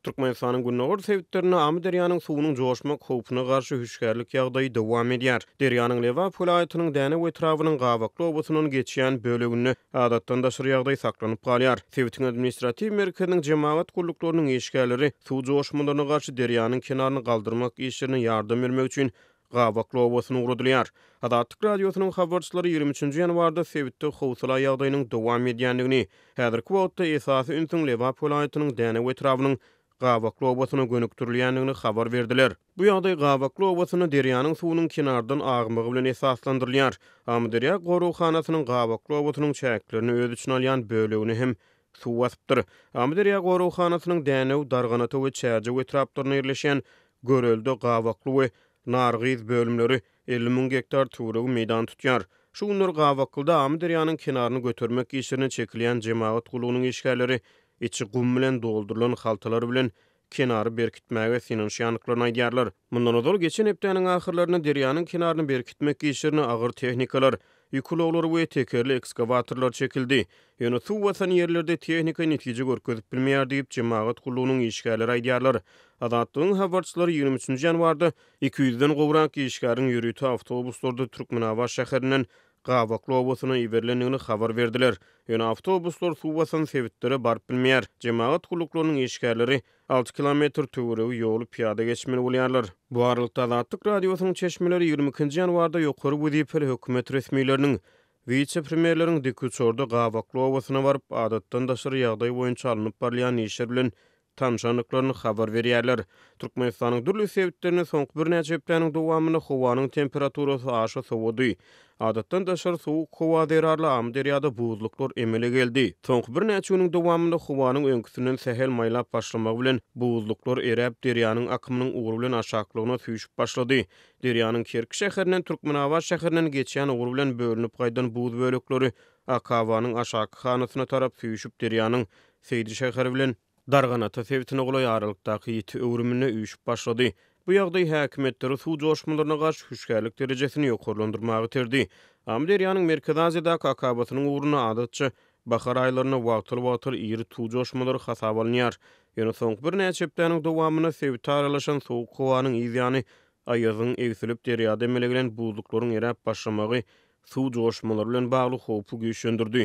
Türkmenistanyň gündogar sebitlerinde Amyderýanyň suwunyň joşmak howpuna garşy hüşgärlik ýagdaýy dowam edýär. Derýanyň Lebap welaýatynyň Dänew etrabynyň Gabakly obasyndan geçýän böleginde adatdan daşary ýagdaý saklanyp galýar. Sebitiň administratiw merkeziniň jemagat gulluklarynyň işgärleri suw joşmalaryna garşy derýanyň kenaryny galdyrmak işlerine ýardam bermek üçin Gabakly obasyna ugradylýar. Azatlyk Radiosynyň habarçylary 23-nji ýanwarda sebitde howsala ýagdaýynyň dowam edýändigini, häzirki wagtda esasy ünsüň Lebap welaýatynyň Dänew etrabynyň Gabakly obasyna gönükdirilýändigini habar berdiler. Bu ýagdaý Gabakly obasynda derýanyň suwunyň kenardan agmagy bilen esaslandyrylýar. Amyderýa goraghanasynyň Gabakly obasynyň çäklerini öz içine alýan bölegini hem suw basypdyr. Amyderýa goraghanasynyň Dänew, Darganata we Çärjew etraplarynda ýerleşýän Görelde, Gabakly we Nargyz bölümleri 50 müň gektar töweregi meýdan tutýar. Şu günler Gabaklyda Amyderýanyň kenaryny götermek işlerine çekilýän jemagat gullugynyň işgärleri içi gum bilen doldurylan haltalar bilen kenary berkitmäge synanyşýandyklaryny aýdýarlar. Mundan ozal, geçen hepdäniň ahyrlarynda derýanyň kenaryny berkitmek işlerine agyr tehnikalar, ýük ulaglary we tekerli ekskawatorlar çekildi. Ýöne suw basan ýerlerde tehnika netije görkezip bilmeýär diýip, jemagat gullugynyň işgärleri aýdýarlar. Azatlygyň habarçylary 23-nji ýanwarda 200-den gowrak işgäriň ýörite awtobuslarda Türkmenabat şäherinden Gabakly obasyna iberilendigini habar berdiler. Ýöne awtobuslar suw basan sebitlere baryp bilmeýär. Jemagat gulluklarynyň işgärleri alty kilometr töweregi ýoly pyýada geçmeli bolýarlar. Bu aralykda, Azatlyk Radiosynyň çeşmeleri 22-nji ýanwarda ýokary wezipeli hökümet resmileriniň, wise-premýerleriň dikuçarda Gabakly obasyna baryp, adatdan daşary ýagdaý boýunça alnyp barylýan işler bilen tanşandyklaryny habar berýärler. Türkmenistanyň dürli sebitlerinde soňky birnäçe hepdäniň dowamynda howanyň temperaturasy aşa sowady. Adatdan daşary sowuk howa zerarly Amyderýada buzluklar emele geldi. Soňky birnäçe günüň dowamynda howanyň öňküsinden sähel maýlap başlamagy bilen, buzluklar eräp, derýanyň akymynyň ugry bilen aşaklygyna süýşüp başlady. Derýanyň Kerki şäherinden Türkmenabat şäherinden geçýän ugry bilen bölünip gaýdan buz bölekleri akabanyň aşaky hanasyna tarap süýşüp, derýanyň Seýdi şäheri bilen Darganata sebitine golaý aralykdaky ýiti öwrüminde üýşüp başlady. Bu ýagdaý häkimiýetleri suw joşmalaryna garşy hüşgärlik derejesini ýokarlandyrmaga iterdi. Amyderýanyň Merkezi Aziýadaky akabasynyň ugrunda adatça bahar aýlarynda wagtal-wagtal iri suw joşmalary hasaba alynýar. Ýöne soňky birnäçe hepdäniň dowamynda sebite aralaşan sowuk howanyň yz ýany aýazyň egsilip derýada emele gelen buzluklaryň eräp başlamagy suw joşmalary bilen bagly howpy güýçlendirdi.